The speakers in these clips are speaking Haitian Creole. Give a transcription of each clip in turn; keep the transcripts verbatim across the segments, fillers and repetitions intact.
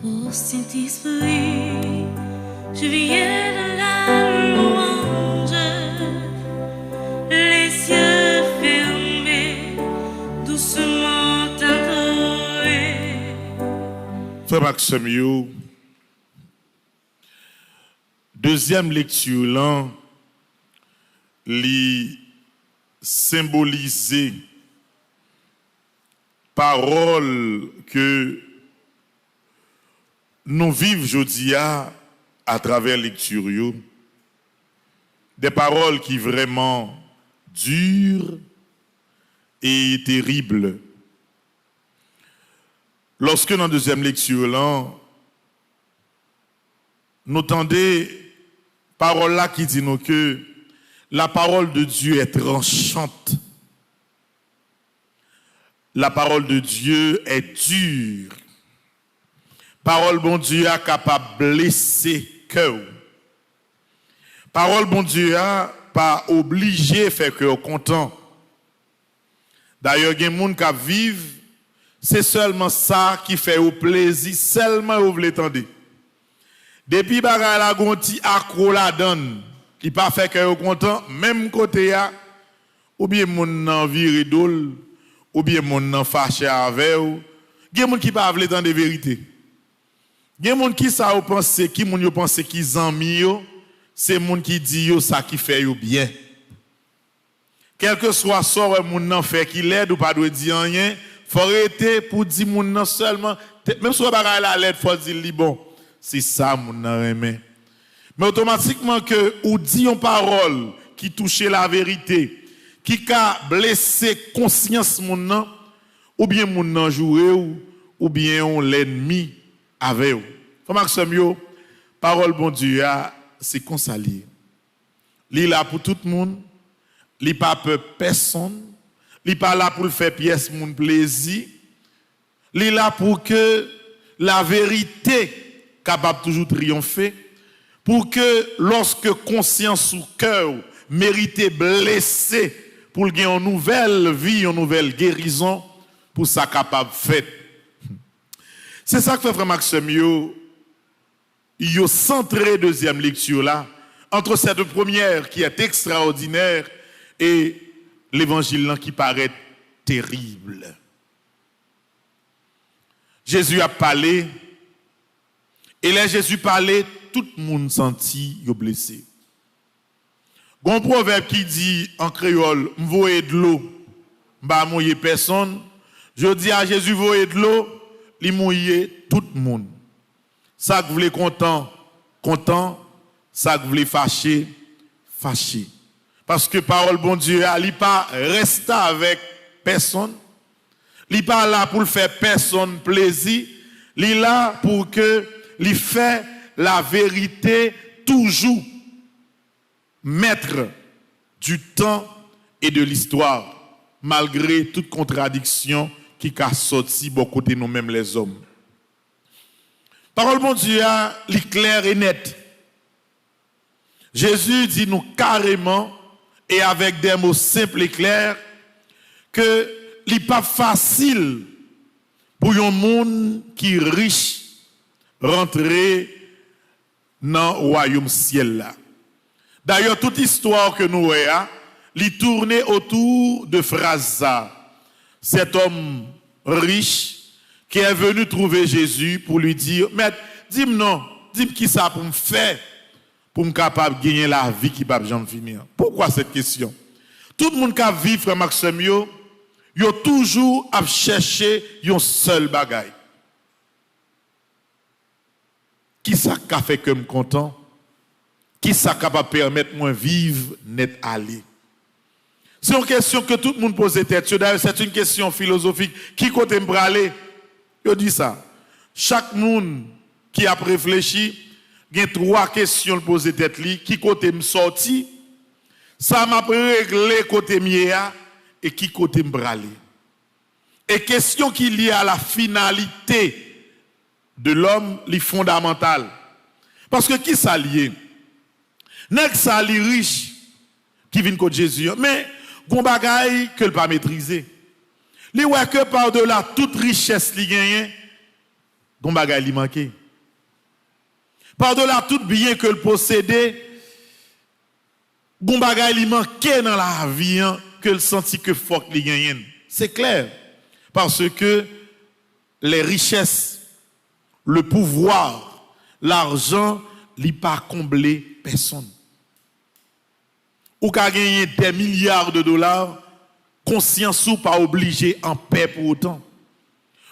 Ô Saint-Esprit, je viens dans la louange, les yeux fermés, doucement t'adorer. Frè m ak sè m yo, dezyèm lekti lan, li senbolize pawòl ke nou viv jodi a atravè lekti yo, de pawòl ki vrèman di e terib. Lòske nan dezyèm lekti lan, nou tande pawòl la ki di nou ke la parole de Dieu est tranchante. La parole de Dieu est dure. Pawòl Bondye a kapab blese kè w. Pawòl Bondye a pa oblije fè kè w kontan. Dayè, gen moun k ap viv, se sèlman sa ki fè yo plezi sèlman yo vle tande. Depi bagay la gon ti akwo ladan l, li pa fè kè yo kontan, menm kote a, oubyen moun nan vire do l, oubyen moun nan fache avè w. Gen moun ki pa vle tande verite. Gen moun, ki sa yo panse, ki moun yo panse ki zanmi yo, se moun ki di yo sa ki fè yo byen. Kèlkeswa sa w wè moun nan fè ki lèd, ou pa dwe di anyen. Fò w rete pou w di moun nan sèlman, te- menm si w wè bagay la lèd, fò w di l li bon. Se sa moun nan renmen. Men otomatikman ke ou di yon pawòl ki touche laverite, ki ka blese konsyans moun nan, oubyen moun nan joure w, oubyen yon lènmi avè w. Frè m ak sè m yo, pawòl Bondye a, se konsa l ye. Li la pou tout moun, li pa pè pèsonn, li pa la pou l fè pyès moun plezi, li la pou ke laverite kapab toujou triyonfe, pou ke lòske konsyans ou kè w merite blese, pou l gen yon nouvèl vi, yon nouvèl gerizon, pou sa kapab fèt. Se sa k fè, frè m ak sè m yo, yo santre dezyèm lekti la entre cette première qui est extraordinaire et levanjil lan ki parèt terib. Jezi ap pale, e lè Jezi pale, tout moun santi yo blese. Gon pwovèb ki di an kreyòl, "M voye dlo, m pa mouye pèsonn." Jodi a, Jezi voye dlo, li mouye tout moun. Sa k vle kontan, kontan, sa k vle fache, fache. Paske pawòl Bondye a, li pa restavèk pèsonn, li pa la pou l fè pèsonn plezi, li la pou ke li fè laverite toujou maître du temps et de l'histoire, malgre tout kontradiksyon ki ka sòti bò kote nou menm lèzòm. Pawòl Bondye a, li klè e nèt. Jezi di nou kareman e avèk de mo senp e klè ke li p ap fasil pou yon moun ki rich rantre nan wayòm syèl la. Dayè, tout istwa ke nou wè a, li tourne autour de fraz sa. Cet homme riche qui est venu trouver Jésus pour lui dire, "Mèt, di m non, di m kisa pou m fè pou m kapab genyen lavi ki p ap janm fini an." Pourquoi cette question? Tout moun k ap viv, frè m ak sè m yo, yo toujou ap chèche yon sèl bagay. Kisa k ka fè kè m kontan? Kisa k kapab pèmèt mwen viv nèt ale? Se yon kesyon ke tout moun poze tèt yo. Dayè, c'est une question philosophique. Ki kote m prale? Yo di sa. Chak moun ki ap reflechi, gen twa kesyon l poze tèt li. Ki kote m sòti? Sa m ap regle kote m ye a? E ki kote m prale? E kesyon ki lye a la finalité de l'homme, li fondamantal. Paske kisa l ye? Nèg sa, li rich, ki vin kot Jezi an, men gon bagay ke l pa metrize. Li wè ke padela tout richès li genyen, Gon bagay li manke. Par-delà tout byen ke l posede, gon bagay li manke nan lavi an ke l santi ke fòk li genyen l. Se klè, paske les richesses, le pouvoir, lajan, li pa konble pèsonn. Ou ka genyen des milliards de dollars, konsyans ou pa oblije anpè pou otan.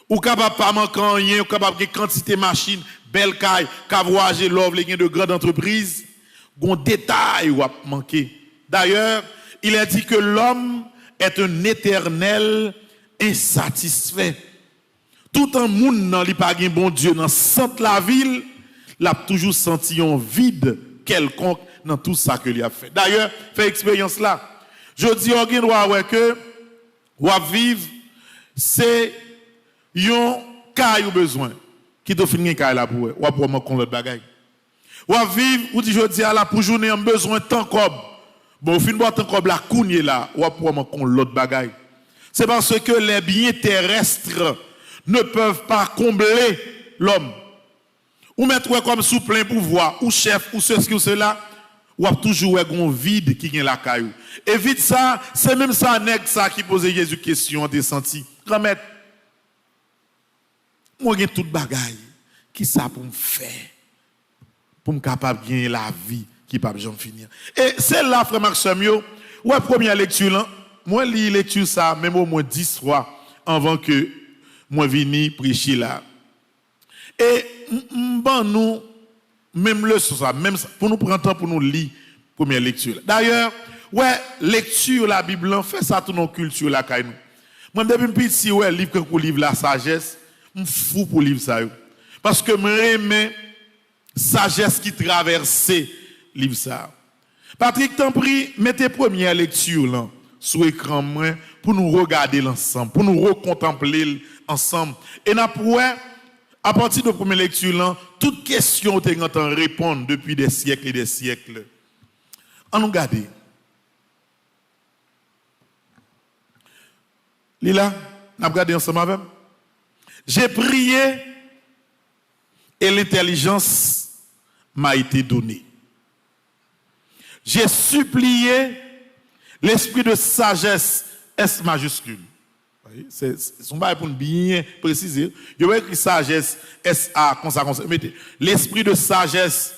Ou kapab pa manke anyen, ou kapab gen kantite machin, bèl kay, ka vwayaje lè w vle, gen de grandes entreprises, gon detay w ap manke. D'ailleurs, il est dit que l'homme est un éternel insatisfait. Toutan moun nan li pa gen Bondye nan sant lavi l, l ap toujou santi yon vid kèlkonk nan tou sa ke li ap fè. Dayè, fè eksperyans la. Jodi a, w gen dwa wè ke w ap viv, se yon kay ou bezwen. Kit ou fin gen kay la pou wè, w ap wè manke yon lòt bagay. W ap viv, ou di jodi a la pou jounen an m bezwen tan kòb. Bon, ou fin ba w tan kòb la kounye la, w ap wè manke yon lòt bagay. C'est parce que les biens terrestres ne peuvent pas combler l'homme. Ou mèt wè kòmsi w plen pouvwa, ou chèf, ou sesi, ou sela, w ap toujou wè gon vid ki gen lakay ou. E vid sa, se menm sa nèg sa ki poze Jezi kesyon an te santi. Granmèt, mwen gen tout bagay, kisa pou m fè pou m kapab genyen lavi ki p ap janm fini an? E se la, frè m ak sè m yo, wè premyè lekti lan, mwen li lekti sa menm omwen dis fwa anvan ke mwen vini preche la. E m, m ban nou menm leson sa, menm sa, pou nou pran tan pou nou li premyè lekti la. Dayè, wè, lekti Labib lan, fè sa tounen yon kilti lakay nou. Mwen, depi m piti, wè, liv tankou liv Lasajès, m fou pou liv sa yo. Paske m renmen sajès ki travèse liv sa a. Patrick, tanpri, mete premyè lekti lan sou ekran mwen pou nou regade l ansanm, pou nou rekontanple l ansanm. E n ap wè, apati de premye lekti lan, tout kesyon w te gentan reponn depi des siècles et des siècles. Ann nou gade. Li la, n ap gade ansanm avè m. J'ai prié et l'intelligence m'a été donnée. J'ai supplié l'esprit de sagesse, S majiskil. Se, se yon bagay pou n byen presize. Yo pa ekri sajès, S A, konsa, konsa. Yo mete, l'esprit de sagesse,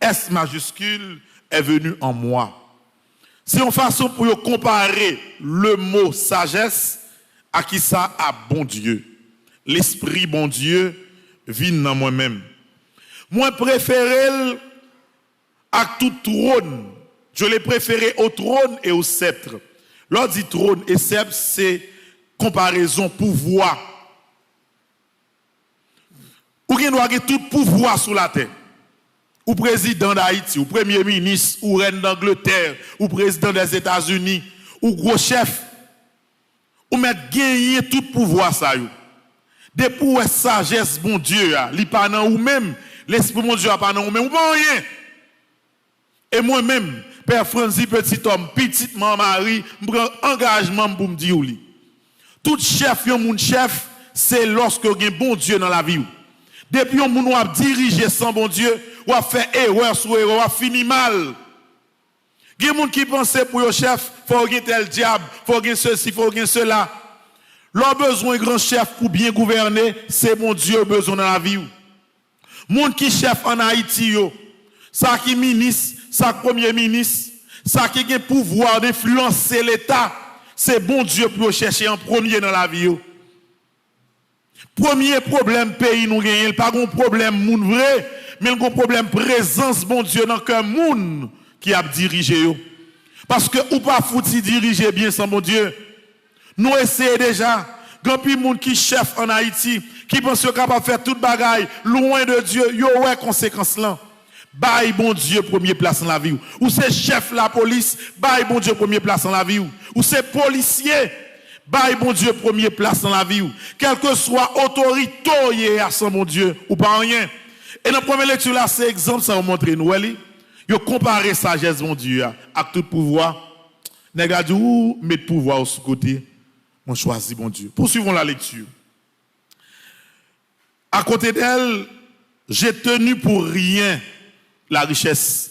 S majiskil, est venu en moi. Se yon fason pou yo konpare le mo sajès a kisa? A Bondye. Lespri Bondye vin nan mwen menm. Mwen prefere l ak tout twòn. Je l'ai préféré au trône et au sceptre. Lè w di twòn e sèp, se konparezon pouvwa. Ou gen dwa gen tout pouvwa sou latè. Ou prezidan Dayiti, ou premye minis, ou rèn Dangletè, ou prezidan Dèzetazini, ou gwo chèf. Ou mèt genyen tout pouvwa sa yo. Depi w wè sajès Bondye a, li pa nan ou menm, Lespri Bondye a pa nan ou menm, ou pa anyen. E mwen menm, Pè Franzi Petitòm, pitit Man Mari, m pran angajman m pou m di w li. Tout chèf yon moun chèf, se lòske w gen Bondye nan lavi w. Depi yon moun w ap dirije san Bondye, w ap fè erè sou erè, w ap fini mal. Gen moun ki panse pou yo chèf, fò w gen tèl dyab, fò w gen sesi, fò w gen sela. Lè w bezwen gran chèf pou byen gouvène, se Bondye w bezwen nan lavi w. Moun ki chèf ann Ayiti yo, sa ki minis, sa k premye minis, sa ki gen pouvwa d enfliyanse Leta, se Bondye pou yo chèche an premye nan lavi yo. Premye pwoblèm peyi nou genyen, l pa gon pwoblèm moun vre, men l gon pwoblèm prezans Bondye nan kè moun ki ap dirije yo. Paske ou pa fouti dirije byen san Bondye. Nou eseye deja. Gen anpil moun ki chèf ann Ayiti, ki panse yo kapab fè tout bagay, lwen de Dye, yo wè konsekans lan. Bay Bondye premye plas nan lavi w. Ou se chèf lapolis, bay Bondye premye plas nan lavi w. Ou se polisye, bay Bondye premye plas nan lavi w. Kèlkeswa otorite w ye a san Bondye, ou pa anyen. E nan premye lekti la, se egzanp sa yo montre nou, wè li? Yo konpare sajès Bondye a ak tout pouvwa. Nèg la di, ou met pouvwa w sou kote, mwen chwazi Bondye. Poursuivons la lecture. À côté d'elle, j'ai tenu pour rien la richesse.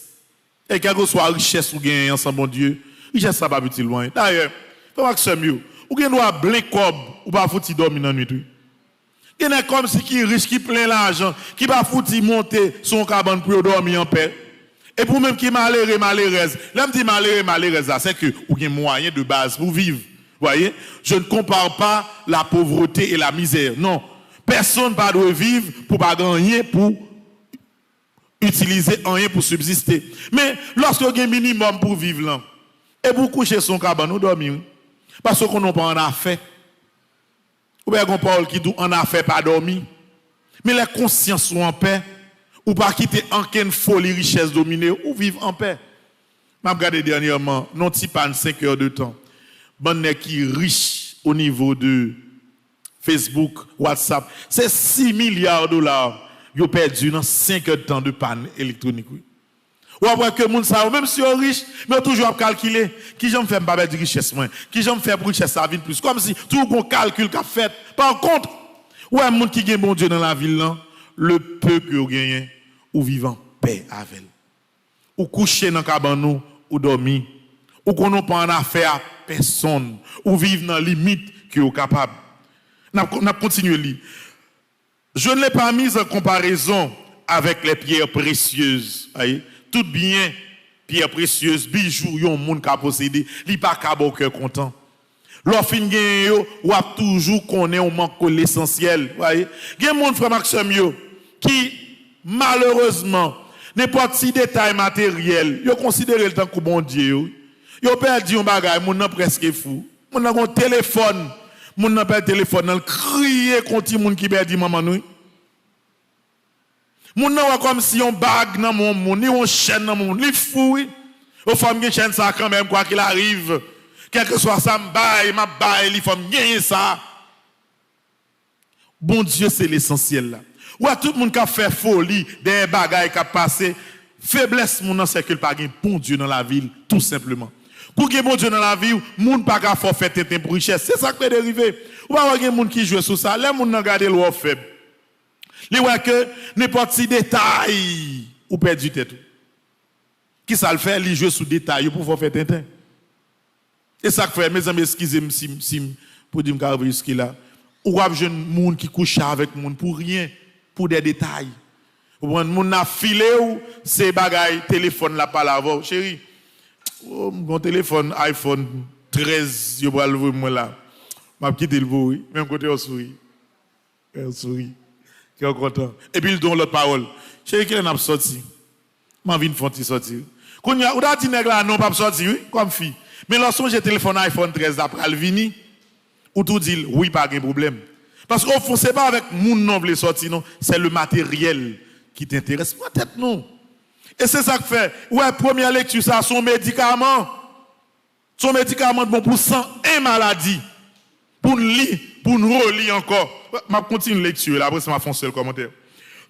E kèlkeswa richès ou genyen an san Bondye, richès sa p ap itil ou anyen. Dayè, frè m ak sè m yo, ou gen dwa blen kòb, ou pa fouti dòmi nan nwit, wi. Gen nèg kòmsi ki rich, ki plen lajan, ki pa fouti monte sou yon kabann pou yo dòmi anpè. Epi ou menm ki malere, malerèz. Lè m di malere, malerèz la, se ke ou gen mwayen de baz pou viv. Vous voyez? Je ne compare pas la pauvreté et la misère. Non. Pèsonn pa dwe viv pou pa gen anyen pou itilize, anyen pou sibziste. Men, lòske w gen minimòm pou viv lan, epi w kouche sou yon kabann, ou dòmi, wi. Paske w konnen w pa annafè. Ou pa gen yon pawòl ki di w annafè pa dòmi. Men lè konsyans ou anpè, ou pa kite ankenn foli richès domine w, ou viv anpè. M ap gade dènyèman, nan ti pàn senk è de tan. Bann nèg ki rich o nivo de Facebook, WhatsApp, se sis milya dola yo pèdi nan senk è de tan de pàn elektwonik, wi. W ap wè ke moun sa yo, menm si yo rich, men yo toujou ap kalkile, kijan m fè m pa pèdi richès mwen? Kijan m fè pou richès sa vin plis? Kòmsi toujou gon kalkil k ap fèt. Pa kont, ou wè moun ki gen Bondye nan lavi l lan, le peu ke w genyen, ou viv anpè avè l. Ou kouche nan kabann ou, ou dòmi. Ou konnen w pa annafè a pèsonn. Ou viv nan limit ke w kapab. N ap, n ap kontinye li. Je ne l'ai pas mise en comparaison avec les pierres précieuses. Ay, tout byen, pyè presyez, bijou yon moun ka posede, li pa ka ba w kè kontan. Lè w fin genyen yo, w ap toujou konnen w manke lesansyèl. Gen moun, frè m ak sè m yo, ki, malerezman, nenpòt ti detay materyèl, yo konsidere l tankou Bondye yo. Yo pèdi yon bagay, moun nan prèske fou. Moun nan gen yon telefòn, moun nan pèdi telefòn nan, l kriye kon timoun ki pèdi manman l, wi. Moun nan wè kòmsi yon bag nan men yon moun, li yon chèn nan men yon moun, li fou, wi. O, fò m gen chèn sa kanmenm, quoi qu'il arrive. Kèlkeswa sa m bay, m ap bay li, fò m genyen sa. Bondye se lesansyèl la. Ou wè tout moun k ap fè foli dèyè bagay k ap pase, feblès moun nan se ke l pa gen Bondye nan lavi l, tou senpleman. Kou gen Bondye nan lavi w, moun pa ka fè w fè tenten pou richès. Se sa k pede rive. Ou pa wè gen moun ki jwe sou sa. Lè moun nan gade l wè w fèb, li wè ke nenpòt ti detay, ou pèdi tèt ou. Kisa l fè? Li jwe sou detay yo pou fè w fè tenten. E sa k fè, mezanmi, eskize m si, si m, pou di m ka rive jiske la. Ou ap jwenn moun ki kouche avèk moun pou ryen, pou de detay. Ou konprann? Moun nan ap file w, se bagay telefòn l ap pale avè w. Cheri, o, m gen yon telefòn iPhone trèz yo pral voye mwen la. M ap kite l pou ou, wi. Menm kote w souri. Yon souri. Kè w kontan. Epi l di w yon lòt pawòl. Cheri, kilè n ap sòti? M anvi n fè yon ti sòti, wi. Kounye a, ou ta di nèg la non, p ap sòti, wi, kòm fi. Men lè w sonje telefòn iPhone trèz la pral vini, ou tou di l, wi, pa gen pwoblèm. Paske, ofon, se pa avèk moun nan w vle sòti, non. C'est le matériel qui t'intéresse. Pran tèt nou. E se sa k fè, ou wè, premyè lekti sa, se yon medikaman. Se yon medikaman k bon pou san en maladi. Pou n li, pou n reli ankò. M ap kontinye lekti la, apre sa, m ap fè yon sèl kòmantè.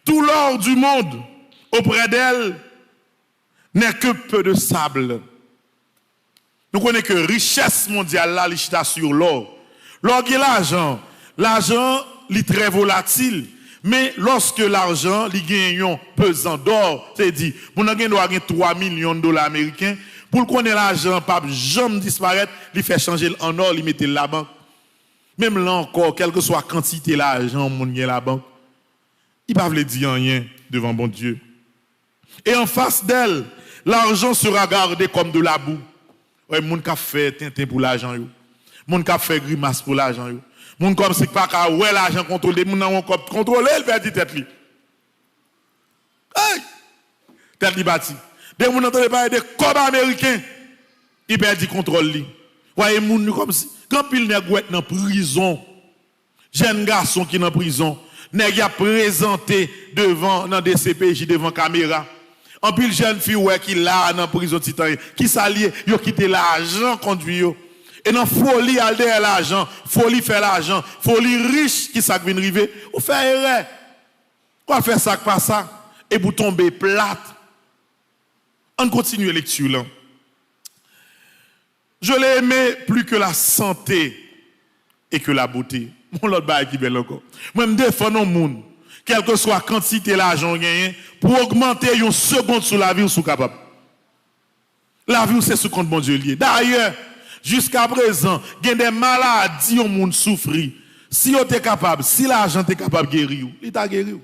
Tout l'or du monde auprès d'elle n'est que peu de sable. Nou konnen ke richès mondyal la, li chita sou lò. Lè w gen lajan, lajan, li trè volatil. Men lòske lajan, li gen yon pezan dò, se di, moun nan gen dwa gen twa milyon dola ameriken, pou l konnen lajan an p ap janm disparèt, li fè chanje l an nò, li mete l labank. Menm la ankò, kèlkeswa kantite lajan yon moun gen labank, li pa vle di anyen devan Bondye. Et en face d'elle, l'argent sera gardé comme de la boue. Wè, moun k ap fè tenten pou lajan yo. Moun k ap fè grimas pou lajan yo. Moun kòmsi k pa ka wè lajan kontwole. Moun nan wè yon kòb kontwole, l pèdi tèt li. Hey! Tèt li pati. De moun nan tande pale de kòb ameriken, li pèdi kontwòl li. Wè, e moun yo kòmsi. Gen anpil nèg ou wè k nan prizon. Jèn gason ki nan prizon, nèg y ap prezante devan, nan D C P J, devan kamera. Anpil jèn fi ou wè ki la nan prizon ti tan. Kisa l ye? Yo kite lajan kondwi yo. E nan foli al dèyè lajan, foli fè lajan, foli rich, kisa k vin rive? Ou fè erè. Ou al fè sa k pa sa, epi ou tonbe plat. Ann kontinye lekti lan. Je l'ai aimé plus que la santé et que la beauté. Yon lòt bagay ki bèl ankò. Mwen, m defann yon moun Kèlkeswa kantite lajan w genyen, pou ogmante yon segond sou lavi w si w kapab. Lavi w se sou kont Bondye l ye. Dayè, jiskaprezan, gen de maladi yon moun soufri. Si yo te kapab, si lajan te kapab geri w, li ta geri w.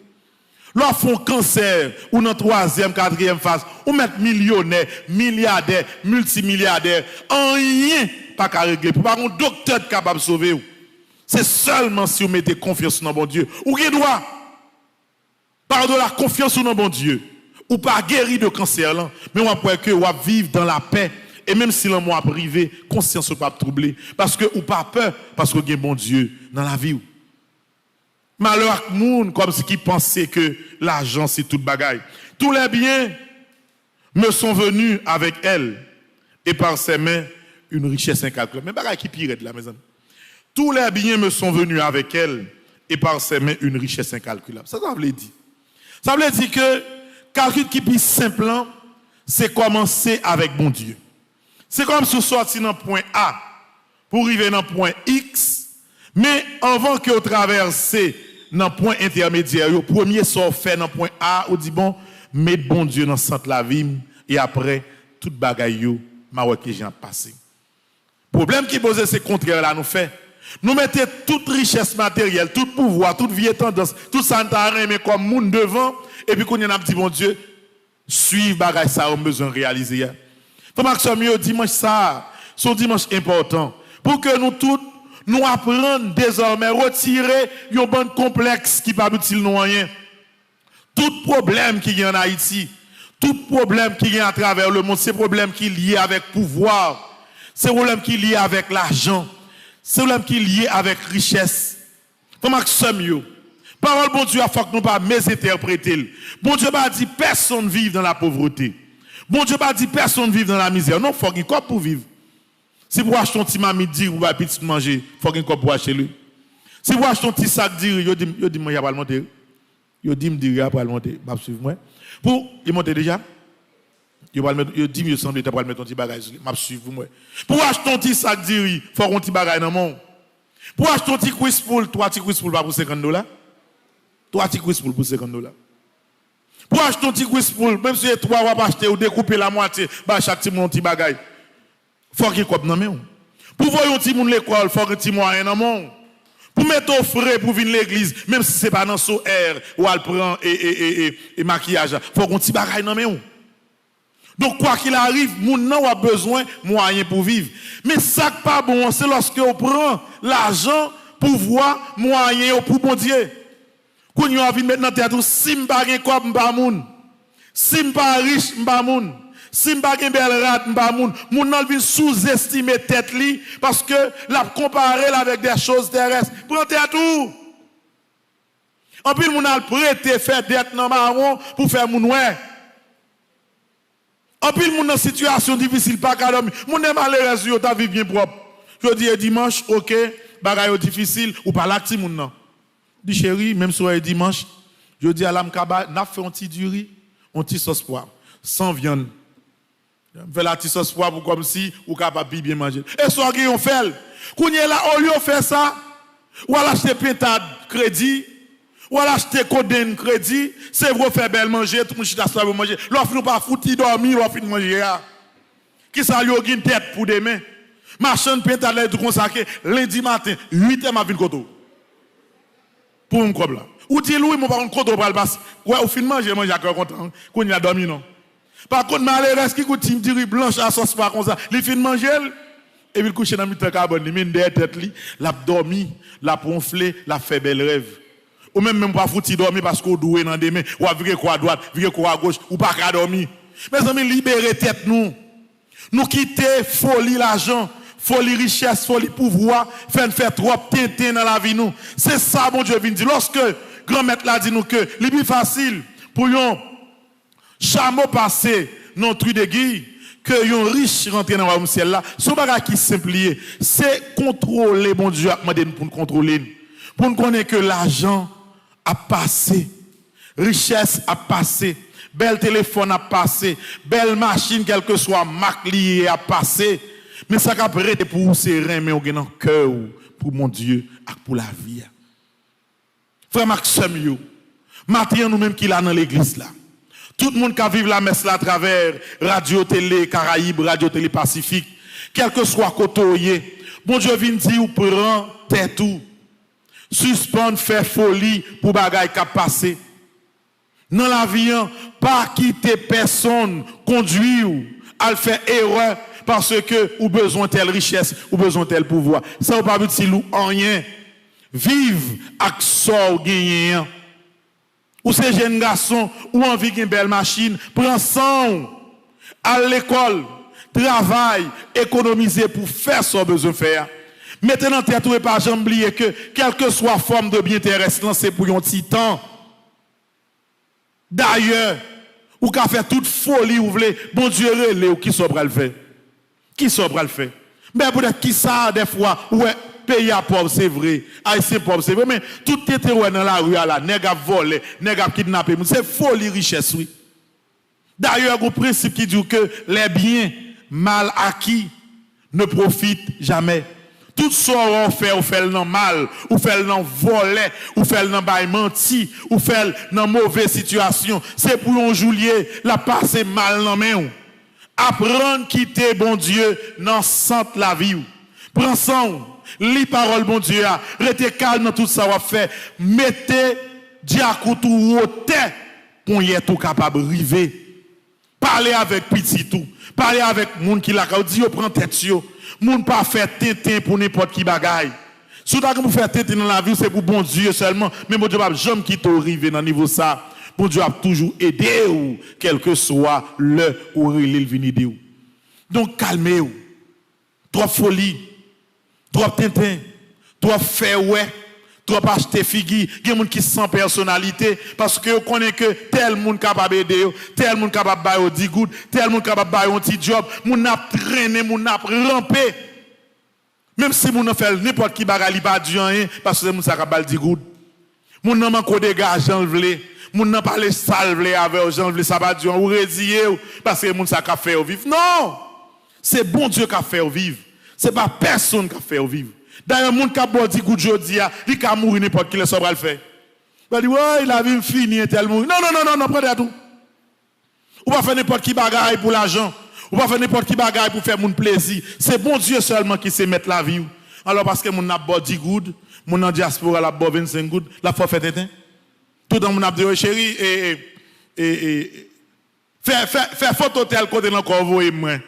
Lè w fè yon kansè, ou nan twazyèm, katriyèm faz, ou mèt milyonè, milyadè, miltimilyadè, anyen pa ka regle. Pou pa gen yon doktè ki kapab sove w. Se sèlman si w mete konfyans ou nan Bondye. Ou gen dwa. Padola konfyans ou nan Bondye, ou pa geri de kansè lan, men w ap wè ke w ap viv dan lapè. E menm si lanmò ap rive, konsyans ou p ap twouble, paske ou pa pè, paske w gen Bondye nan lavi w. Malè ak moun kòmsi ki panse ke lajan se tout bagay. Tous les biens me sont venus avec elle, et par ses mains une richesse incalculable. Men bagay ki pi rèd la, mezanmi. Tous les biens me sont venus avec elle, et par ses mains une richesse incalculable. Sa sa vle di? Sa vle di ke kalkil ki pi senp lan, se kòmanse avèk Bondye. Se kòmsi w sòti nan pwen A pou w rive nan pwen X, men anvan ke w travèse nan pwen entèmedyè yo, premye sa w fè nan pwen A, ou di, "Bon, met Bondye nan sant lavi m, e apre, tout bagay yo, m a wè ki jan ap pase." Pwoblèm ki poze, se kontrè la nou fè. Nou mete tout richès materyèl, tout pouvwa, tout vye tandans, tout sa n ta renmen kòm moun devan, epi kounye a n ap di Bondye, "Swiv bagay sa yo m bezwen reyalize a." Frè m ak sè m yo, dimanch sa a, se yon dimanch enpòtan. Pou ke nou tout, nou aprann dezòmè retire yon bann konplèks ki p ap itil nou anyen. Tout pwoblèm ki gen ann Ayiti, tout pwoblèm ki gen atravè lemonn, se pwoblèm ki lye avèk pouvwa, se pwoblèm ki lye avèk lajan, se pwoblèm ki lye avèk richès. Frè m ak sè m yo, pawòl Bondye a, fòk nou pa mezentèprete l. Bondye pa di pèsonn viv nan lapovreté. Bondye pa di pèsonn viv nan lamizè. Non, fòk gen kòb pou viv. Si pou achte yon ti mamit diri pou bay pitit manje, fòk gen kòb pou achte li. Si pou achte yon ti sak diri, yo di m, yo di m manje a pral monte. Yo di m diri a pral monte. M ap swiv mwen. Pou, li monte deja? Yo pral met, yo di m yo sanble ta pral met yon ti bagay sou li. M ap swiv pou mwen. Pou achte yon ti sak diri, fòk yon ti bagay nan men w. Pou achte yon ti kwis poul, twa ti kwis poul pa pou senkant dola? Twa ti kwis poul pou senkant dola. Pou achte yon ti kwis poul, menm si se twa w ap achte, ou dekoupe l a mwatye, bay chak timoun yon ti bagay. Fòk gen kòb nan men w. Pou voye yon timoun lekòl, fòk gen ti mwayen nan men w. Pou mete w fre pou vin legliz, menm si se pa nan So Air ou al pran e, e, e, e, e makiyaj la, fòk gen ti bagay nan men w. Donk, kwa qu'il arrive, moun nan w ap bezwen mwayen pou viv. Men sa k pa bon an, se lòske w pran lajan, pouvwa, mwayen yo pou Bondye. Kounye a w vin met nan tèt ou, "Si m pa gen kòb, m pa moun. Si m pa rich, m pa moun. Si m pa gen bèl rad, m pa moun." Moun nan vin souzestime tèt li paske l ap konpare l avèk des choses terrestres. Pran tèt ou! Anpil moun al prete, fè dèt nan mawon pou fè moun wè. Anpil moun nan sitiyasyon difisil pa ka dòmi. Moun nan malerèz yo ta viv byen pwòp. Jodi e dimanch, oke, bagay yo difisil, ou pale ak timoun nan. Di, "Cheri, menm si w wè e dimanch, jodi a la m ka ba, n ap fè yon ti diri, yon ti sòs pwa, san vyann. M fè l a ti sòs pwa pou kòmsi ou kapab pi byen manje l." E sa w gen yon fè l. Kounye a la, olye w fè sa, w al achte pentad kredi, w al achte kodenn kredi, se vre w fè bèl manje, tout moun chita sou tab yo manje. Lè w fin ou pa fouti dòmi, lè w fin manje a. Kisa l yo gen tèt pou demen? Machann pentad la, li di konsa ke lendi maten, uit è m ap vin kote w. Pou menm kòb la. Ou di l, "Wi, mwen pa konn kote w pral pase." Wè, ou fin manje, manje a kè w kontan. Kounye a dòmi non. Pa kont, malerèz ki goute ti diri blanch a sòs pwa konsa, li fin manje l, epi l kouche nan mitan kabann li, men dèyè tèt li, l ap dòmi, l ap wonfle, l ap fè bèl rèv. Ou menm, menm pa fouti dòmi paske w dwe nan demen, w ap vire kò a dwat, vire kò a goch, ou pa ka dòmi. Mezanmi, libere tèt nou. Nou kite foli lajan, foli richès, foli pouvwa fè n fè twòp tenten nan lavi nou. Se sa Bondye vin di. Lòske Granmèt la di nou ke li pi fasil pou yon chamo pase nan tri de giy ke yon rich rantre nan wayòm syèl la, se yon bagay ki senp li ye. Se kontwole Bondye ap mande n pou n kontwole n. Pou n konnen ke lajan ap pase, richès ap pase, bèl telefòn ap pase, bèl machin, kèlkeswa mak li ye, ap pase. Men sa k ap rete pou ou, se renmen w gen nan kè w pou Bondye ak pou lavi a. Frè m ak sè m yo, Maten an, nou menm ki la nan legliz la, tout moun k ap viv lamès la atravè Radyo Tele Karayib, Radyo Tele Pasifik, kèlkeswa kote w ye, Bondye vin di w pran tèt ou. Sispann fè foli pou bagay k ap pase. Nan lavi an, pa kite pèsonn kondwi w al fè erè paske ou bezwen tèl richès, ou bezwen tèl pouvwa. Sa yo p ap itil ou anyen. Viv ak sa w genyen an. Ou se jèn gason, ou anvi gen bèl machin, pran san w. Al lekòl, travay, ekonomize pou fè sa w bezwen fè a. Mete nan tèt ou e pa janm bliye ke kèlkeswa fòm de byen tèrès lan, se pou yon ti tan. Dayè, ou ka fè tout foli ou vle, Bondye rele w, kisa w pral fè? Kisa w pral fè? Men poutèt kisa, dèfwa, ou wè peyi a pòv, se vre, Ayisyen pòv, se vre, men tout tenten w wè nan lari a la, nèg ap vòlè, nèg ap kidnape moun, se foli richès, wi. Dayè, gon prensip ki di w ke les biens mal acquis ne profitent jamais. Tout sa w fè, ou fè l nan mal, ou fè l nan vòlè, ou fè l nan bay manti, ou fè l nan move sitiyasyon. Se pou yon jou l ye, l ap pase mal nan men w. Aprann kite Bondye nan sant lavi w. Pran san w, li pawòl Bondye a, rete kalm nan tout sa w ap fè, mete dyakout ou wotè, ponyèt ou kapab rive. Pale avèk pitit ou. Pale avèk moun ki lakay ou. Di yo pran tèt yo. Moun pa fè tenten pou nenpòt ki bagay. Si w ta gen pou fè tenten nan lavi w, se pou Bondye sèlman. Men Bondye p ap janm kite w rive nan nivo sa. Bondye ap toujou ede w, kèlkeswa lè ou rele l vin ede w. Donk, kalme w. Twòp foli, twòp tenten, twòp fè wè, twòp achte figi. Gen moun ki san pèsonalite paske yo konnen ke tèl moun kapab ede yo, tèl moun kapab ba yo di goud, tèl moun kapab ba yo yon ti djòb. Moun nan ap trennen, moun nan ap ranpe. Menm si moun nan fè l nenpòt ki bagay, li pa di anyen paske se moun sa k ap ba l di goud. Moun nan manke w dega jan l vle. Moun nan pale sa l vle avè w, jan l vle, sa pa di anyen. Ou reziye w paske moun sa k ap fè w viv. Non! Se Bondye k ap fè w viv. Se pa pèsonn k ap fè w viv. Dayè, moun k ap ba w di goud jodi a, li ka mouri nenpòt kilè, sa w pral fè? Ou pral di, woy, lavi m fini, entèl mouri. Non, non, non, non, non, pran tèt ou. Ou pa fè nenpòt ki bagay pou lajan. Ou pa fè nenpòt ki bagay pou fè moun plezi. Se Bondye sèlman ki se mèt lavi w. Alò, paske moun nan ap ba w di goud, moun nan dyaspora l ap ba w vennsenk goud, l ap fè w fè tenten. Toutan moun ap di, woy, cheri, e, e, e, e, fè, fè, fè foto tèl kote nan kò w voye m mwen.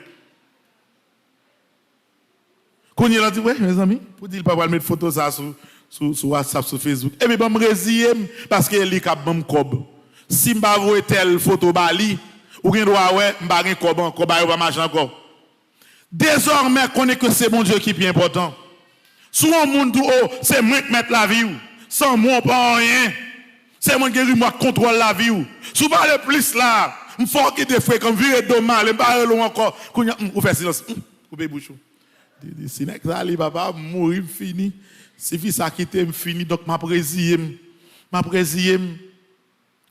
Kounye a, l ap di, wè, mezanmi, pou di l pa pral met foto sa sou, sou, sou WhatsApp, sou Facebook. Epi ban m reziye m, paske e li k ap ban m kòb. Si m pa voye tèl foto ba li, ou gen dwa wè, m pa gen kòb ankò, bagay yo pa mache ankò. Dezòmè, konnen ke se Bondye ki pi enpòtan. Si w yon moun di w, o, se mwen k mèt lavi w, san mwen w pa anyen. Se mwen k gen rimòt kontwòl lavi w. Si w pale plis la, m fè w kite frekan, m vire do m ale, m pa rele w ankò. Kounye a, hmm, ou fè silans. Hmm, koupe bouch ou. Di, di, si nèg sa ale, papa, m mouri, m fini. Si fi sa kite m, fini. Donk, m ap reziye m. M ap reziye m.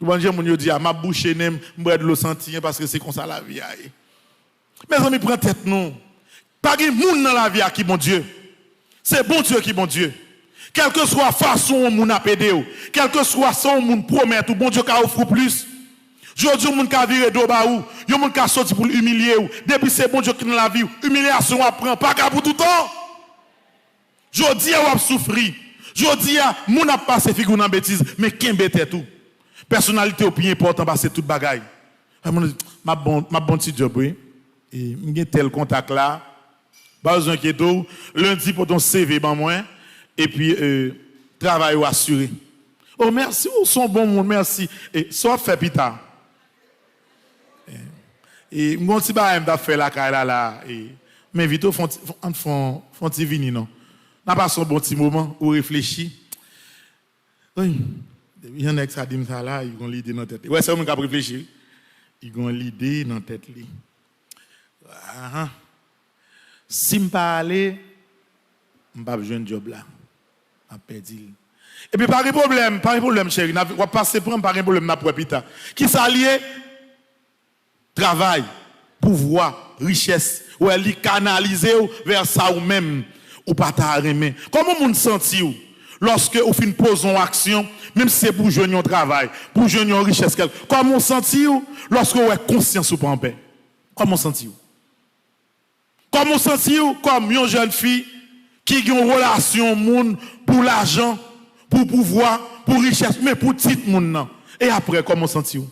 Ou konprann jan moun yo di a, m ap bouche nen m, m bwè dlo santi an, paske se konsa lavi a ye. Mezanmi, pran tèt nou. Pa gen moun nan lavi a ki Bondye. Se Bondye ki Bondye. Kèlkeswa fason yon moun ap ede w, kèlkeswa sa yon moun pwomèt ou, Bondye ka ofri w plis. Jodi, yon moun ka vire do ba ou, yon moun ka soti pou l imilye w. Depi se Bondye ki nan lavi w, imilyasyon w ap pran pa ka pou toutan. Jodi a w ap soufri. Jodi a, moun ap pase figi w nan betiz, men kenbe tèt ou. Pèsonalite w pi enpòtan pase tout bagay. Ay, moun di, m ap bon, m ap bon ti djòb, wi. E, m gen tèl kontak la. Pa bezwen enkyete w. Lendi, pote yon C V ban mwen. Epi, e, travay ou asire. O, mèsi, ou se yon bon moun, mèsi. E, sa w ap fè pita? E, e, m gon ti bagay m t ap fè lakay la, la, e, m envite w, fè on ti, fè, ann fè on, fè on ti vini, non. N a pase yon bon ti moman, ou reflechi. Wi, depi jan nèg sa di m sa la, li gon lide nan tèt li. Wè, se yon moun k ap reflechi, wi. Li gon lide nan tèt li. Ahan. Si m pa ale, m p ap jwenn djòb la. M ap pèdi l. Epi pa gen pwoblèm, pa gen pwoblèm, cheri. N ap, w ap pase pran m, pa gen pwoblèm, n ap wè pita. Kisa l ye? Travay, pouvwa, richès. Wè, li kanalize w vè sa ou menm ou pa ta renmen. Kòman moun santi w Lòske ou fin poze yon aksyon, menm si se pou jwenn yon travay, pou jwenn yon richès kèlk, kòman w santi w lòske w wè konsyans ou pa anpè? Kòman w santi w? Kòman w santi w kòm yon jèn fi ki gen yon relasyon moun pou lajan, pou pouvwa, pou richès, men pou tit moun nan? E apre, kòman w santi w?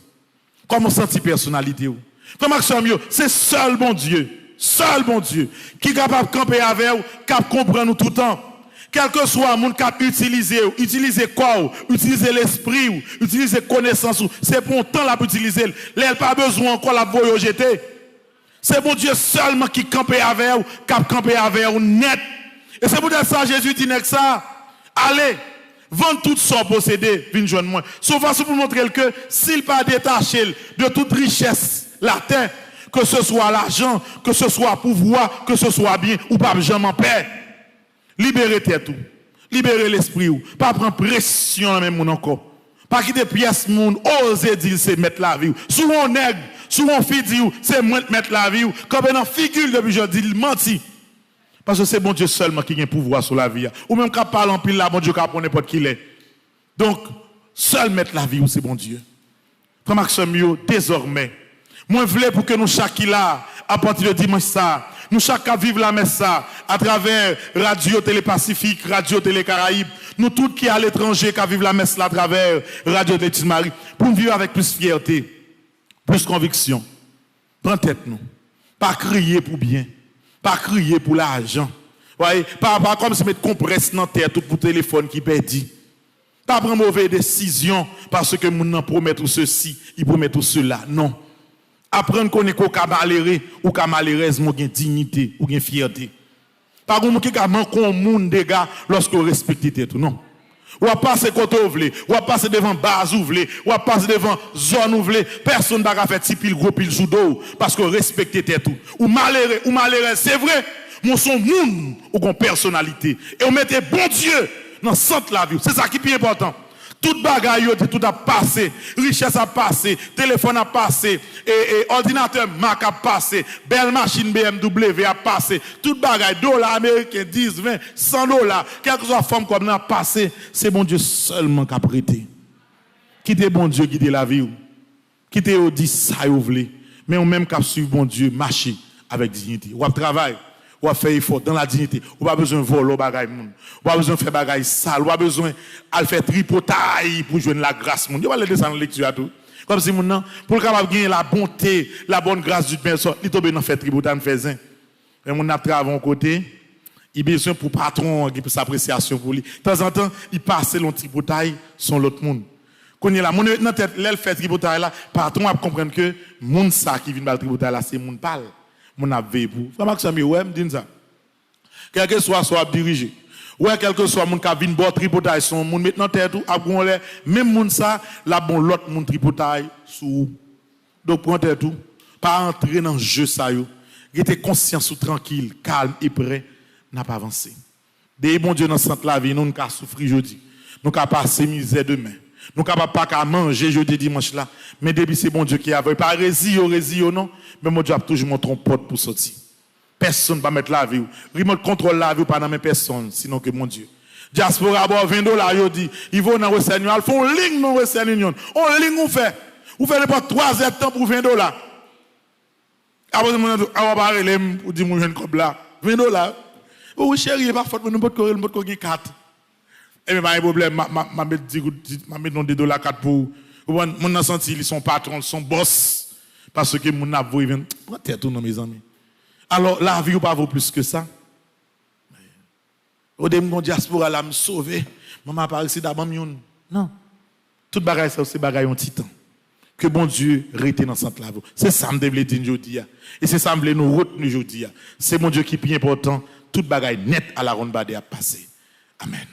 Kòman w santi pèsonalite w? Frè m ak sè m yo, se sèl Bondye, sèl Bondye ki kapab kanpe avè w, k ap konprann ou toutan. Kèlkeswa moun k ap itilize w, itilize kò w, itilize lespri w, itilize konesans ou, se pou yon tan l ap itilize l. Lè l pa bezwen w ankò, l ap voye w jete. Se Bondye sèlman ki kanpe avè w, k ap kanpe avè w nèt. E se poutèt sa Jezi di nèg sa, ale, vann tout sa w posede, vin jwenn mwen. Se yon fason pou montre l ke si l pa detache l de tout richès latè, ke se swa lajan, ke se swa pouvwa, ke se swa byen, ou p ap janm anpè. Libere tèt ou. Libere lespri w. Pa pran presyon nan men moun ankò. Pa kite pyès moun oze di l se mèt lavi w. Si w yon nèg, si w yon fi di w se mwen k mèt lavi w, kanpe nan figi l depi jodi, l manti. Paske se Bondye sèlman ki gen pouvwa sou lavi a. Ou menm k ap pale anpil la, Bondye ka pran w nenpòt ki lè. Donk, sèl mèt lavi w se Bondye. Frè m ak sè m yo, dezòmè, mwen vle pou ke nou chak ki la, apati de dimanch sa, nou chak k ap viv lamès sa, atravè Radyo Tele Pasifik, Radyo Tele Karayib, nou tout ki aletranje k ap viv lamès la atravè Radyo Tele Ti Mari, pou n viv avèk plis fyète, plis konviksyon. Pran tèt nou. Pa kriye pou byen. Pa kriye pou lajan. Wa, pa, pa kòmsi met konprès nan tèt ou pou telefòn ki pèdi. Pa pran move desizyon paske moun nan pwomèt ou sesi, li pwomèt ou sela. Non. Aprann konnen ke w ka malere, ou ka malerèz, men w gen diyite, ou gen fyète. Pa gen moun ki ka manke yon moun dega lòske w respekte tèt ou, non. W ap pase kote w vle, w ap pase devan baz ou vle, w ap pase devan zòn ou vle, pèsonn pa ka fè ti pil gwo pil sou do w, paske w respekte tèt ou. Ou malere, ou malerèz, se vre, men w se yon moun, ou gen yon pèsonalite. E w mete Bondye nan sant lavi w. Se sa ki pi enpòtan. Tout bagay yo di tout ap pase, richès ap pase, telefòn ap pase, e, e, òdinatè mak ap pase, bèl machin B M W ap pase, tout bagay, dola ameriken, dis, ven, san dola, kèlkeswa fòm kòb nan ap pase, se Bondye sèlman k ap rete. Kite Bondye gide lavi w. Kite yo di sa yo vle. Men ou menm k ap swiv Bondye, mache avèk diyite. W ap travay, w ap fè efò dan la diyite. Ou pa bezwen vòlò bagay moun. Ou pa bezwen fè bagay sal. Ou pa bezwen al fè tripotay pou jwenn lagras moun. Yo pale de sa nan lekti a tou. Kòmsi moun nan, pou l kapab genyen la bonte, la bonne grâce du Père, li tonbe nan fè tripotay, nan fè zen. Men moun nan ap travay yon kote, li bezwen pou patwon an gen plis apresyasyon pou li. Tanzantan, li pase l yon tripotay sou yon lòt moun. Kounye a la, moun yo met nan tèt, lè l fè tripotay la, patwon ap konprann ke moun sa ki vin ba l tripotay la, se moun pa l. Moun nan ap veye pou ou. Frè m ak sè m yo, wè m di n sa. Kèlkeswa sa w ap dirije, wè, kèlkeswa moun k ap vin ba w tripotay, se yon moun met nan tèt ou, ap gen yon lè, menm moun sa, l ap ba yon lòt moun tripotay sou ou. Donk, pran tèt ou, pa antre nan je sa yo. Rete konsyans ou trankil, kalm e prè, n ap avanse. Depi Bondye nan sant lavi nou, nou ka soufri jodi. Nou ka pase mizè demen. Nou kapab pa ka manje jodi dimanch la. Men depi se Bondye ki avè w, pa reziye w, reziye w non. Men Bondye ap toujou montre w pòt pou soti. Pèsonn pa mèt lavi w. Remote control lavi w pa nan men pèsonn, sinon ke Bondye. Dyaspora ba w ven dola, yo di, Ivo nan Western Union, al fè yon ling nan Western Union. Yon ling ou fè. Ou fè nenpòt twa zèdtan pou ven dola. Apre moun nan di w, a, w pa rele m pou di m ou jwenn kòb la. Ven dola. O wi cheri, e pa fòt mwen, nou potko rele, m potko gen kat. Ebyen, pa gen pwoblèm, m a, m a, m a met di goud, m a met yon de dola kat pou ou. Ou konprann? Moun nan santi li se yon patwon, li se yon bòs. Paske moun nan ap voye ven. Pran tèt ou non, mezanmi. Alò, lavi ou pa vo plis ke sa. Ou di m gon dyaspora la, m sove. Manman Aparisida ban m youn. Non. Tout bagay sa yo se bagay yon ti tan. Ke Bondye rete nan sant lavi w. Se sa m te vle di n jodi a. E se sa m vle nou retni jodi a. Se Bondye ki pi enpòtan. Tout bagay nèt a la ronn bade ap pase. Amèn.